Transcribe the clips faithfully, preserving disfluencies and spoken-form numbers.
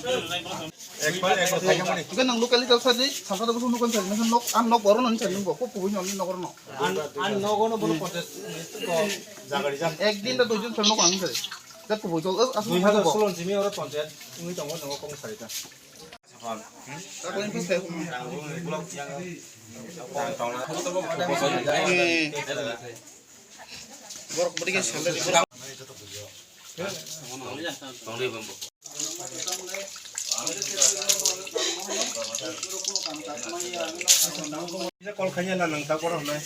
Ekbar, ekbar, ekbar. Ikan nang lokal itu tadi, salah satu musuh nukon tadi, nang nok, an nok baru nang tadi, nang bawa, kok kubui nang ini nok no. An, an nogo no bono contest ko jaga rijak. Ek din ta dui din sal nok ang tadi. Dak kubui jol, as, as, Dui hajar solo simi oro panchayat, umi tongo tongo kong sarita. Kol khaina na nang ta koro hwnai.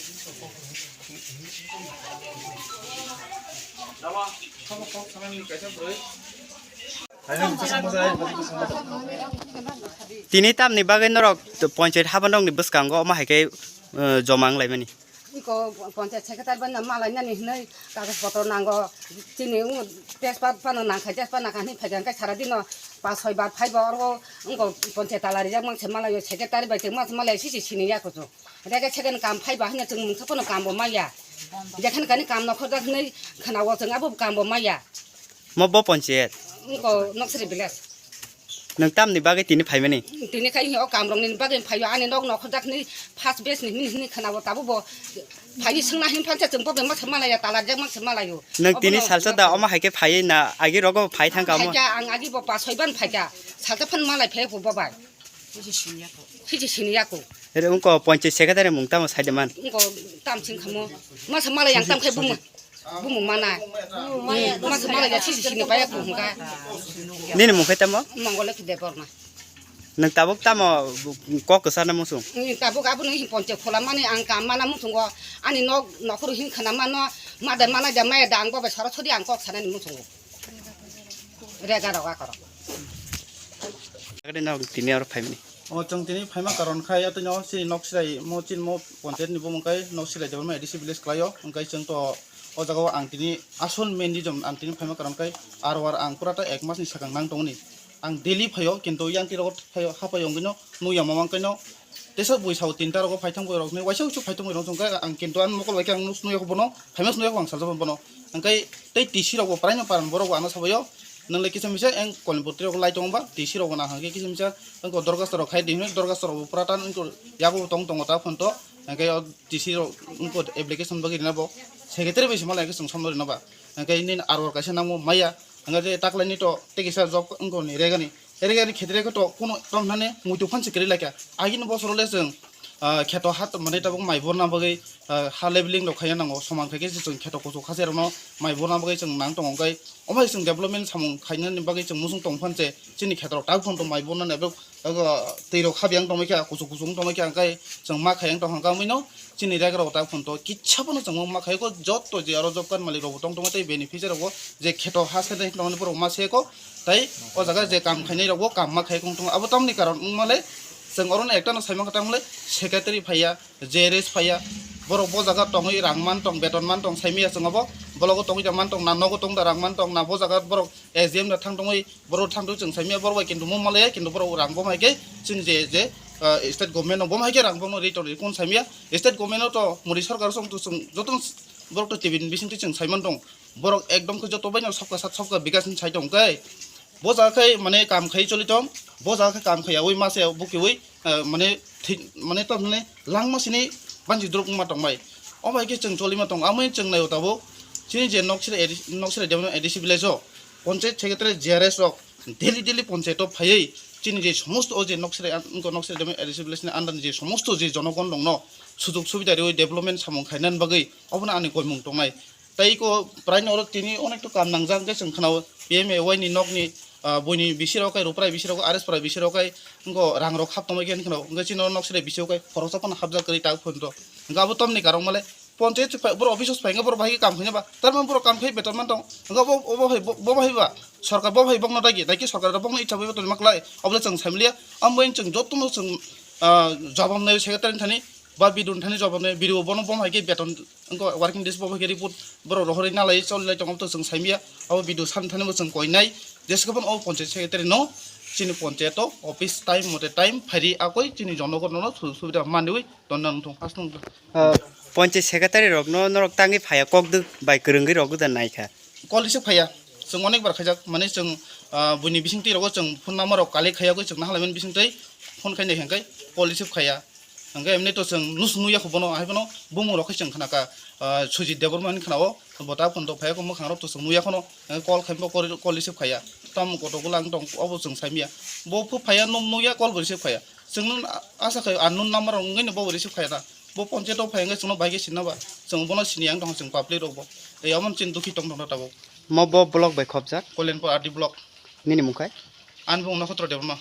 Tini tamni bagwi norok panchayat habanokni bwskango omo hai khe, eh, joma wng laimani. Iko panchayat secretary bai no malainani hinwi kagoj potro nango, chini tejpat phano nangkha, tejpat nangkha hinwi phaikha, hwnkhe sara dino pas soi bar phaibo oro wngkha panchayat tala rijak mangse malaio, secretary bai tongma malaio sisi sini ya kuchuk. Rega second kam phaiba hinwi chwng mungsa phano kambo maya. Jekhan kani kam nokhorjak hinwi khwnao chwng abo kambo maya. Mo bo panchayat? Wngkha Noksri village. Nwng tamni bagwi tini phaimani? Tini khai o kamrokni bagwi phaio, ani nok nokhorjakni first batch ni hini hini khwnao, tabukbo phaiwi swngna hin phansa chwng bo bemsa malaya, talarjak mangsa malaio. Nwng tini salsa da omo hai khe phaiwi na agi rogo phai thangka omo? Phaikha, ang agi bo pa soiban phaikha, salsa phan malai phai bo bai. Siji sini yako. Ere wngkha panchayat secretary mung tamo saide man? Wngkha tam sing khamo. Masa malai ang tam khai bumo. Bumo mana. Masa malai ya sisi sini paya ko hungka. Nini mung khai tamo? Mongole ki Debbarma. Nwng tabuk tamo kok kwsa na musung? Nwng tabuk abo nwng hin panchayat khola mani ang kam mana musungo. Ani nok nokhoro hin khana mano. Mada mana ja maya da ang bo bai sara sodi ang kok sanani musungo. Rega roga koro. Agade na tini aro phaimani. O chwng tini phaima karon khai atwino chini nok sirai mo chini mo panchayat ni bumung khai nok sirai development A D C village khlaio, hwnkhe chwng to o jaga o ang tini asol main reason ang tini phaima karon khai R O R ang pura ta ek mas ni sakang nang tongni. Ang daily phaio, kintu yang tiro phaio, hapai ongino nuya mamang kaino. Tesa bui sao tinta rogo phaithang bui rok ni waisa usu phaithang bui rok chwng khe ang kintu ang mokol bai khe ang nus nuya bono, phaima nuya ang salsa bono. Ang kai tei T C rok bo praino paran borok bo ano sabaio. Nang le kisa misa ang kolni bwtwi rok lai tong ba, T C rok bo nang khe kisa misa ang ko dorgas rok khai di, dorgas rok bo pura tan ang ko yago tong tongo ta phone to. Ang kai o T C rok ang ko application bagwi rina bo secretary bai sima lai khe chwng somno rina ba. Ang kai nini R O R kaisa nangmo maya. Ang kai taklai ni to tei kisa job ang ko ni regani. Ere gari khetre khe to kuno tom nane muitu phan se kwrwi laikha. Agini bosoro le chwng, ah, kheto ha mane tabuk mai borna bagwi, ah, ha leveling rok khaina nango. Soman khe khe se chwng kheto kuchuk ha se rokno mai borna bagwi chwng nang tongo. Hwnkhe omo hai chwng development samung khainani bagwi chwng muchung tong phan se chini kheto rok tabuk phano mai borna ni abo, abo twi rok ha biyang tongwi kha, kuchuk kuchuk wng tongwi kha, hwnkhe chwng ma khaiyang tong kha. Hwnkhe omoino chini rega rok ta phone to kisa phano chwng ma khaiko, jotto je aro job card malik rok bo tong tongo tei beneficiary rok bo je kheto ha se tong borok ma se ko, tei o jaga je kam khainai rok bo kam ma khai kong tongo. Abo tamni karon wng male chwng oro no ekta no sai mankha, tamle secretary phaiya, J R S phaiya, borok bo jaga tongwi rang man tong, beton man tong, sai maya chwng abo blogo tongwi da man tong, na nogo tong da rang man tong, na bo jaga borok S D M da thang tongwi borok thang tong chwng sai maya, borok bai kintu mo male kintu borok rang bo hai khe chwng je je, ah, state government no bo hai khe rang bo no ri tong ri kun sai maya. State government no to modi sarkar song to chwng joto borok to tibin bising to chwng sai man tong, borok ekdom khe joto bai no sabka sat sabka bikas ni sai tong khe bo jaga khe mane kam khai choli tong, bo jaga khe kam khai yawi mase bukiwi, ah, mane thik mane to mane langma sini banchi drop ma tong bai. O bai khe chwng choli ma tong, amoi chwng nai o tabuk chini je nok sire edi-, nok sire development A D C village o panchayat secretary J R S rok daily daily panchayat o phaiwi chini je somosto o je nok sire an-, wngkha nok sire development A D C village ni under ni je somosto je jonogon rok no sujog subida riwi development samung khainani bagwi obono ani koimung tongnai. Tei ko prai no oro tini onek to kam nangjak hwnkhe chwng khwnao P M A Y ni nokni, ah, buini bisi rok kai, ruprai bisi rok, R S prai bisi rok kai, wngkha rang rok hap tongwi khe khwnao, hwnkhe chini oro nok sire bisi rok kai, khoroksa phano hapjak kwrwi tak phone to. Hwnkhe abo tamni karon male ponchayat se phai, borok office o phai hwnkhe borok bahai khe kam khaina ba, tar mane borok kam khai beton man tong, hwnkhe bo, bo, bo, bo, bo bahai ba, sorkar bo bahai bokno dagi, dagi sorkar rok bokno icha bai beton ma klai, obo le chwng sai maliya, amo chwng jotono chwng, ah, jabab nai secretary thani, ba B D O thani jabab nai, B D O bono bo hai khe beton Wngkha working days bo hai khe report borok rohorwi nalai choli lai tongo, to chwng saimya. Abo B D O san thani bo chwng koinai, jeske phano o panchayat secretary no chini panchayat o office time mote time phairi akoi chini jonogon no sujog subida manwi tonna wngthong aswk. Ah, panchayat secretary rok no norok tangwi phaiya, kok dwk bai kwrwngwi rok da naikha. Kol risi phaiya. Chwng onek bar khaijak, mane chwng, ah, buini bisingtwi rogo chwng phone number rok collect khaiya, chwng naha laimani bisingtwi phone khainai hwnkhe call receive khaiya. Hwnkhe emni to chwng nus nuya kho bono, hai bono bumung rok khe chwng khna kha, ah, Sujit Debbarma hinwi khna o, bo ta phone to phaiya kho mwkhang rok to chwng nuya khono, hwnkhe call khaimbo call, call receive khaiya. Tam koto gula ang tong obo chwng saimya. Bo phu phaiya, nuk nuya call bo receive khaiya. Chwng nun asa khai unknown number rok wngwi no bo receive khaiya na. Bo ponchayat o phai hwnkhe chwngno bai khe sinna ba. Chwng bono sini ang tong chwng public rok bo. Ei amon chwng dukhi tong tong tabuk. Mo bo block bai khopjak? Kolenpur R D block. Nini mung khai? Ani bung Nokotro Debbarma.